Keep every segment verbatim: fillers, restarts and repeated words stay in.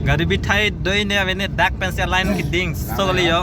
গাড়ী বিঠাই দৈ নে আবে নে ডাক পেঞ্চি লাইন কি ডিং চলি অ।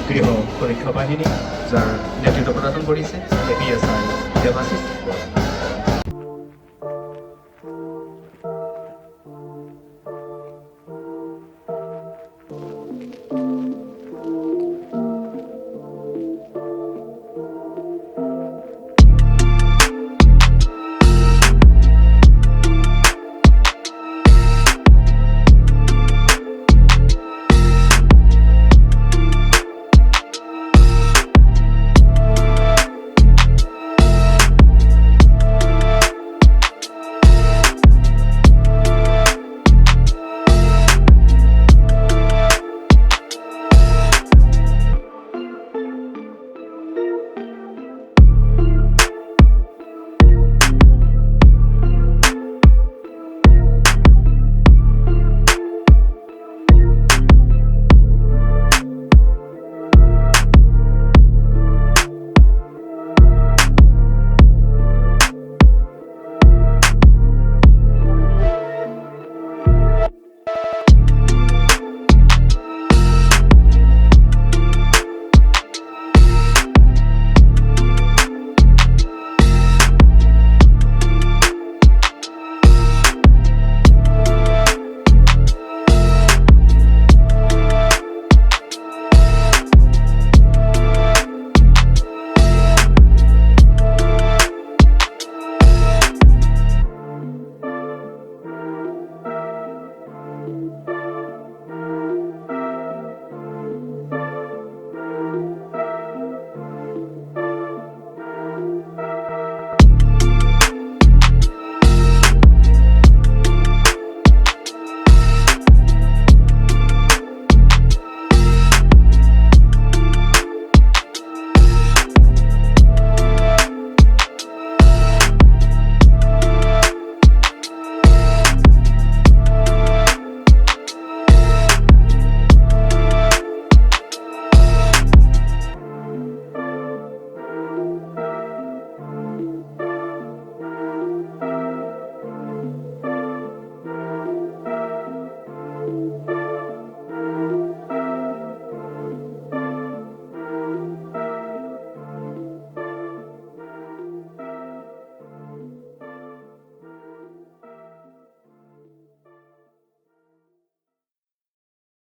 গৃহ সুৰক্ষা বাহিনী, যাৰ নেতৃত্ব প্ৰদান কৰিছে A P S I Debashish Bora.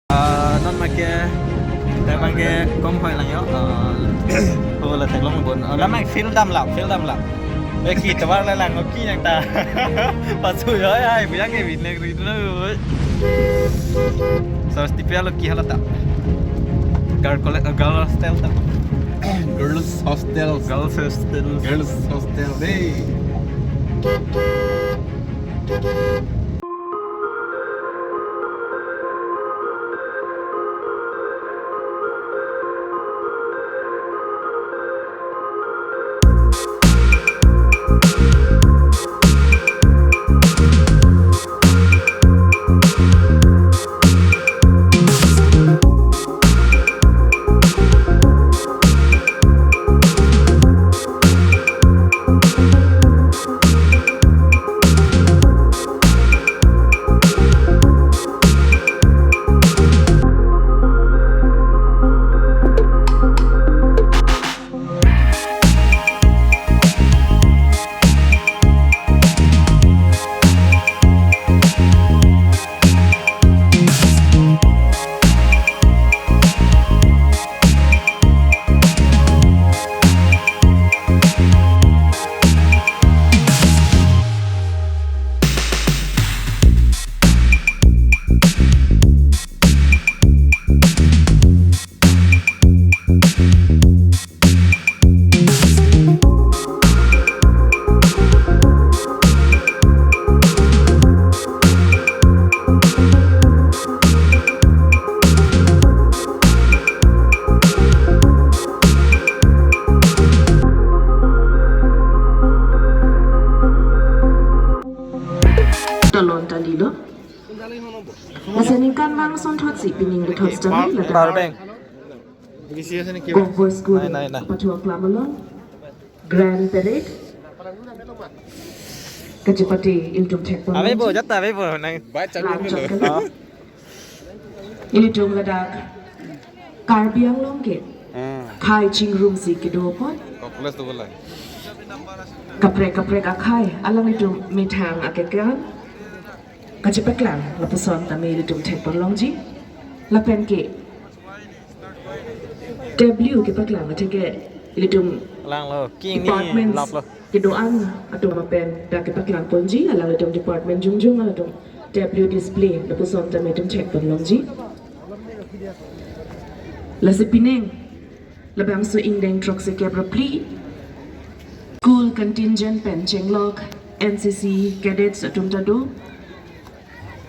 Ah, non make, tei make kom hoi lang yo. Ah, oh, la theklong bun. Oh, la make field damlo, field damlo. Eh, ki tovar le lang, ki yang ta. Pasu yo, ai, bu yang ke bin le ri lo. So, stipe lo ki hala ta. Girl college, uh, girl hostel ta. Girls hostel. Girls hostel. Girls hostel. Hey. Talon talilo. Asa ningkan bang sonthotsi pining bethot setame ladak. Power bank. Govt Boys School. Nai, nai, nai. Pathu aklam along. Grand Parade. Kachepate ilitum thekpon. Ave bo, jata ave bo nang. Bai chak lang dulu. Chot kali. Ilitum ladak Karbi Anglong ke. Hmm. Khei chingrum si kedo apot. Kokles tu bolai. Kaprek kaprek akhei alanglitum methang akekan kachepaklang lapuson tame ilitum thekpon longji. Lapen ke W kepaklang atheke ilitum lang lo, king ni departments lap lo. Kedo-an atum apen dak kepaklang ponji, alanglitum department jongjong atum W display lapuson tame ilitum thekpon longji. Lasi pining labangso ingdeng throksi kep ra phli school contingent pen chenglok N C C cadets atum ta do.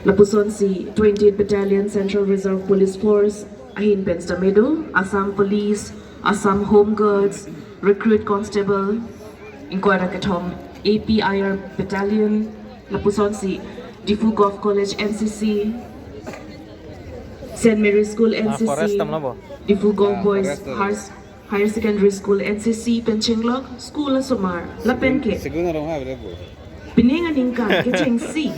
Lapusonsi twentieth Battalion Central Reserve Police Force ahin pen sitame do, Assam Police, Assam Home Guards, Recruit Constable, ingkoi ra kethom A P I R Battalion, lapusonsi Diphu Govt College N C C, Saint Mary School ah, N C C, forest tam lo bo. Diphu Govt ah, Boys forest. High Higher Secondary School, N C C pen chenglok, school asomar lapen ke. Segun arong ha bele bo. Pining aningkan kechengsi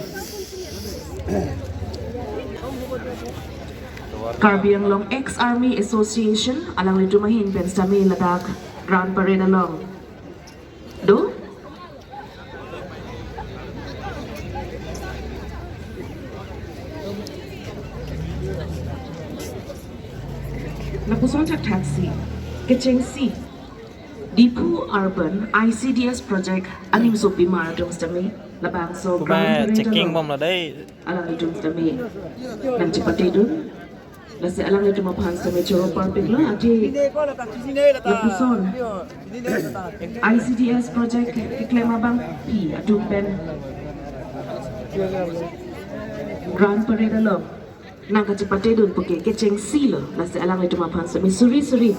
Karbi Anglong Ex Army Association alanglitum ahin pen sitame ladak Grand Parade along do. Lapuson thakthak si kechengsi Diphu Urban I C D S Project animsopimar atum sitame labangso Kuma grand checking along bom la dei. Alanglitum sitame nangchepatedun. Lasi alanglitum aphan sitame choro parpiklo, athe lapuson I C D S project keklem abangpi atum pen Grand Parade along nangkachepatedun puke kechengsi lo, lasi alanglitum aphan sitame suri suri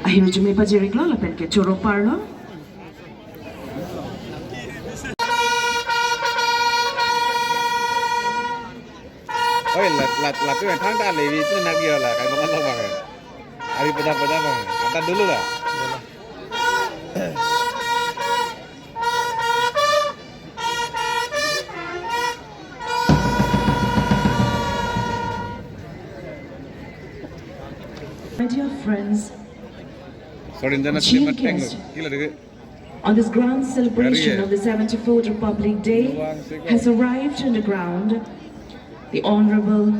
ahirjume pajiriklo lapen ke choro parlo. Oi, lat, lat, lat tu yang thang ta lewi tu nak dia lah, kayak makan lah bang. Ari peda-peda bang, antar dulu lah. My dear friends, sorry, Jana chief guest. Kila dikit. On this grand celebration of the seventy-fourth Republic Day has arrived on the ground the Honorable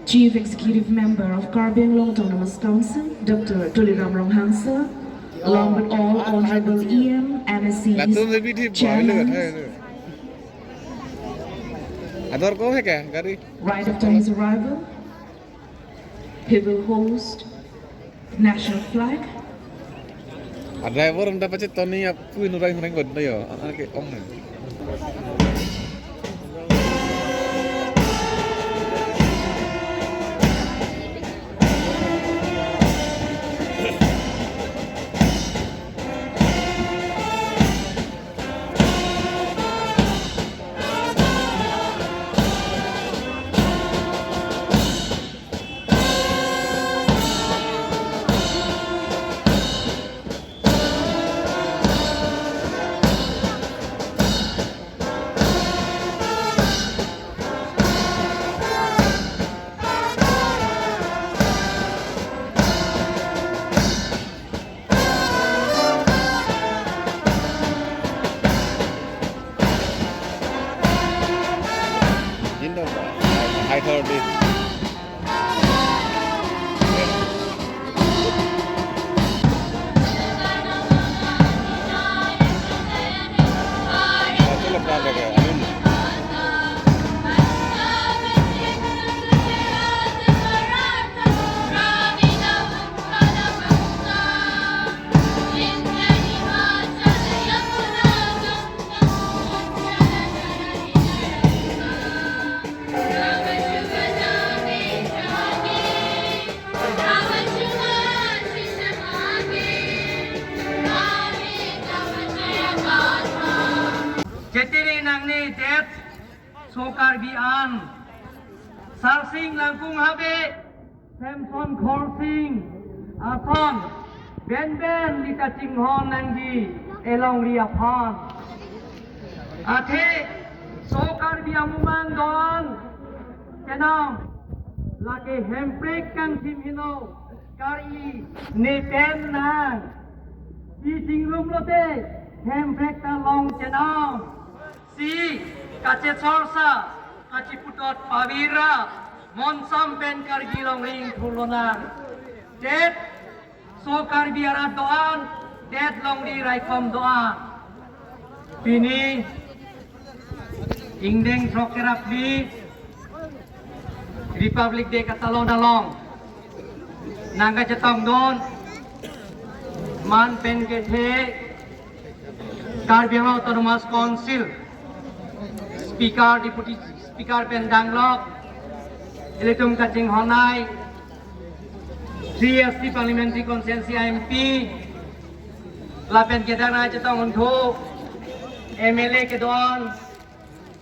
Chief Executive Member of Karbi Anglong Autonomous Council, Doctor Tuliram Ronghang sir, along with all Honorable E M, M A Cs, Chairman. Ador ko hai kya gari? Right after his arrival, he will hoist national flag. A driver ang dapat si Tony ya pui nurang nurang god na yo. Ang ke ong na. Jindo ba, hai thor di. Chetiri nangni det so Karbi an Sarsing Langkung Habe, Samson Khorsing ason benben neli ta chinghon nangji elongri aphan. Athe so Karbi amumang do-an kenam, lake hemprek kangthim heno, kari ne pen nang. Pi chingrum lote hemprek ta long kenam. Si kachechorsa, kachiputot pavira, monsam pen Karbi longri ingthur lonang. Det so Karbi arat do-an, det longri raikom do-an. Pini ingdeng throk kerap phli Republic Day katalon along nangkachetongdun man pen kethe Karbi Anglong Autonomous Council Speaker, Deputy Speaker pen danglok, ilitum kachinghonnei three S T Parliamentary Constituency M P, lapen kedak nangchetongdun thu M L A kedo-an,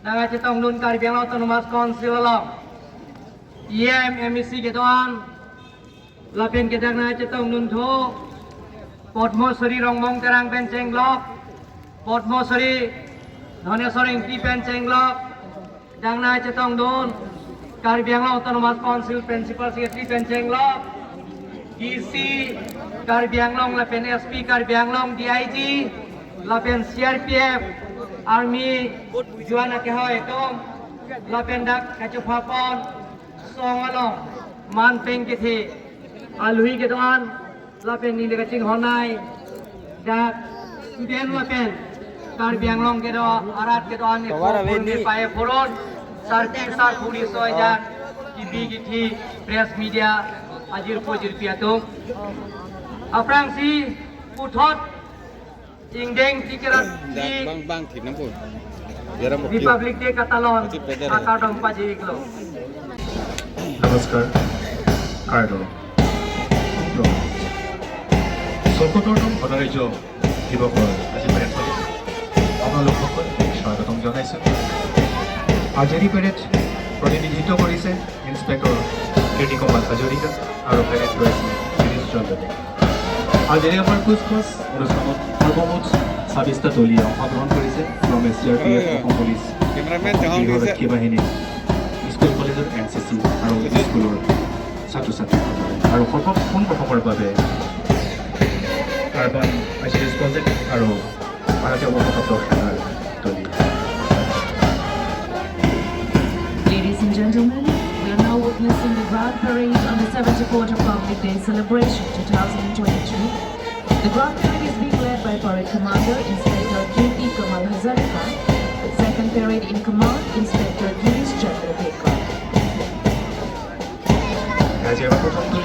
nangchetongdun Karbi Anglong Autonomous Council along E M, M A C kedo-an, lapen kedak nangchetongdun thu Padma Shri Rongbong Terang pen chenglok, Padma Shri Dhaneswar Engti pen chenglok, dak nangchetongdun Karbi Anglong Autonomous Council Principal Secretary pen chenglok, D C Karbi Anglong lapen S P Karbi Anglong, D I G lapen C R P F, Army, Jowan akehai atum, lapen dak kachepapon song along man pen kethe alui kedo-an, lapen neli kachinghonnei dak student lapen Karbi Anglong kedo arat kedo-an, Tovar epho ave purun ni. Epei ephoron, sarpi sarpo riso ejat kipi kithi press media ajirpo jirpi atum. Aphrangsi puthot ingdeng phli kerap phli Bang bang thik nampo. Yaram mo Republic Day katalon Ati peder hai. Akardom pajirlo. নমস্কাৰ। আৰু সত্তৰতম গণৰাজ্য দিৱসৰ আজি পেৰেড চলিছে। আপোনালোক সকলোকে স্বাগতম জনাইছোঁ। আজিৰ এই পেৰেড প্ৰতিনিধিত্ব কৰিছে ইন্সপেক্টৰ কীৰ্তি কমল হাজৰিকা আৰু পেৰেড কৰিছে গিৰিশ চন্দ্ৰ দে। আজিৰ আমাৰ কুচকাচ অনুষ্ঠানত সৰ্বমুঠ ছাব্বিশটা দলে অংশগ্ৰহণ কৰিছে। ক্ৰমে চি আৰ পি এফ, অসম পুলিচ, Cameraman অসম জাহাং দিছে। গৃহৰক্ষী বাহিনী, স্কুল কলেজৰ এন চি চি আৰু স্কুলৰ ছাত্ৰ ছাত্ৰীসকলে। আৰু শকত পোন প্ৰথমৰ বাবে urban I C D S project আৰু ভাৰতীয় বংশগত সেনাৰ দলে। Ladies and gentlemen, we are now witnessing the Grand Parade on the seventy-fourth Republic Day celebration two thousand twenty-three. The Grand Parade is being led by Parade Commander Inspector Kirti Kamal Hazarika, Second Parade in Command Inspector Girish Chandra Dekar. আজি আমাৰ প্ৰথম দল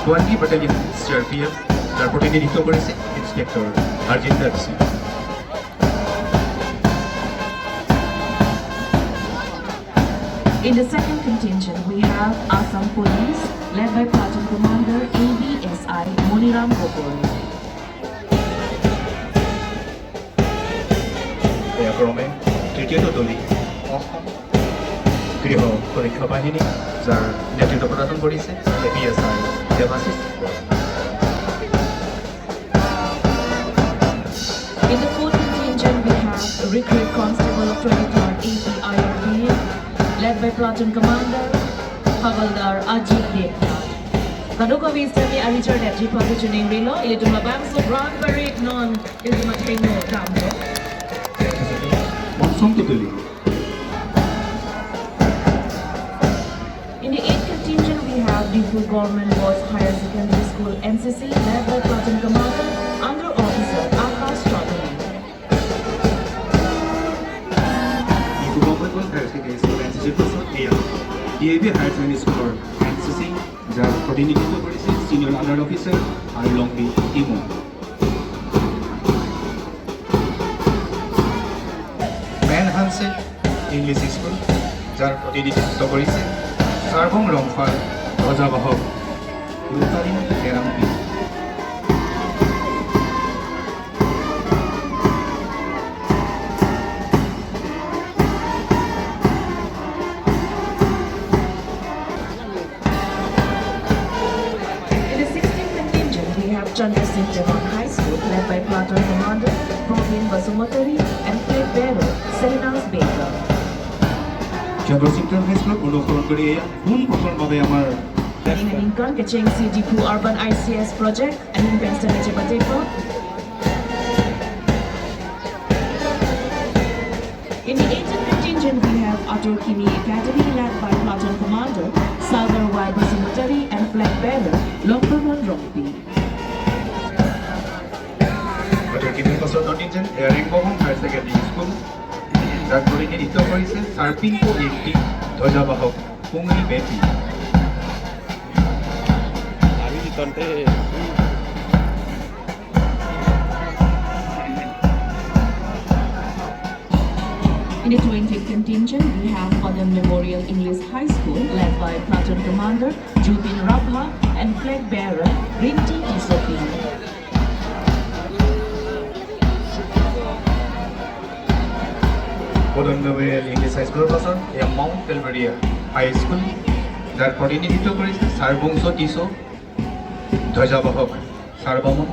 twenty battalion C R P F, যাৰ প্ৰতিনিধিত্ব কৰিছে inspector Harjinder Singh. In the second contingent, we have Assam Police, led by Platoon Commander A B S I Moniram Gogoi. এয়া ক্ৰমে তৃতীয়টো দল অসম গৃহ সুৰক্ষা বাহিনী, যাৰ নেতৃত্ব প্ৰদান কৰিছে A P S I Debashish Bora. In the fourth contingent, we have Recruit Constable of twenty-third A P I R B, led by Platoon Commander Havaldar Ajit Debnath. Kadokave sitame arichar nepji patu chuning rilo, ilitum labangso Grand Parade non ilitum athengno damlo. Monsong Kipili. In the eighth contingent, we have Diphu Government Boys Higher Secondary School, N C C, led by Platoon Commander, Under Officer Akash Chaudhary. Diphu Government Boys Higher Secondary School, N C C, পাছত এয়া D A V higher secondary স্কুলৰ N C চি, যাৰ প্ৰতিনিধিত্ব কৰিছে senior under officer আৰ লংবি ইমু। মেন হানছে English school, যাৰ প্ৰতিনিধিত্ব কৰিছে চাৰবং ৰংফাৰ ধ্বজাবাহক ৰূপালী কেৰাংপি। In the sixteenth contingent, we have Chandra Singh Dewan High School, led by Platoon Commander Praveen Basumatary and Flag Bearer Selina's Baker. Chondrasington High School অনুসৰণ কৰি এয়া পোন প্ৰথমভাৱে আমাৰ Aning aningkan kechengsi Diphu Urban I C S Project, aning pen stage chepatepo. In the eighteen contingent, we have Atur Kimi Academy, led by Platoon Commander Sagar Y Basumatary and flag bearer Longpamon Rongpi. Atur Kimi pasar contingent, Ringbomon Higher Secondary School. যাক প্ৰতিনিধিত্ব কৰিছে চাৰ পিংকু ইংতি, ধ্বজাবাহক পুঙি বেপী। আমি জিতন্তে In the twentieth contingent, we have Padam Memorial English High School, led by Platoon Commander Jubin Rabha and flag bearer Rinti Tissopi. Padam Memorial English High School pasar, এয়া Mount Calvary High School, যাক প্ৰতিনিধিত্ব কৰিছে চাৰ বংশ টিছো, ধ্বজাবাহক চাৰ বামন।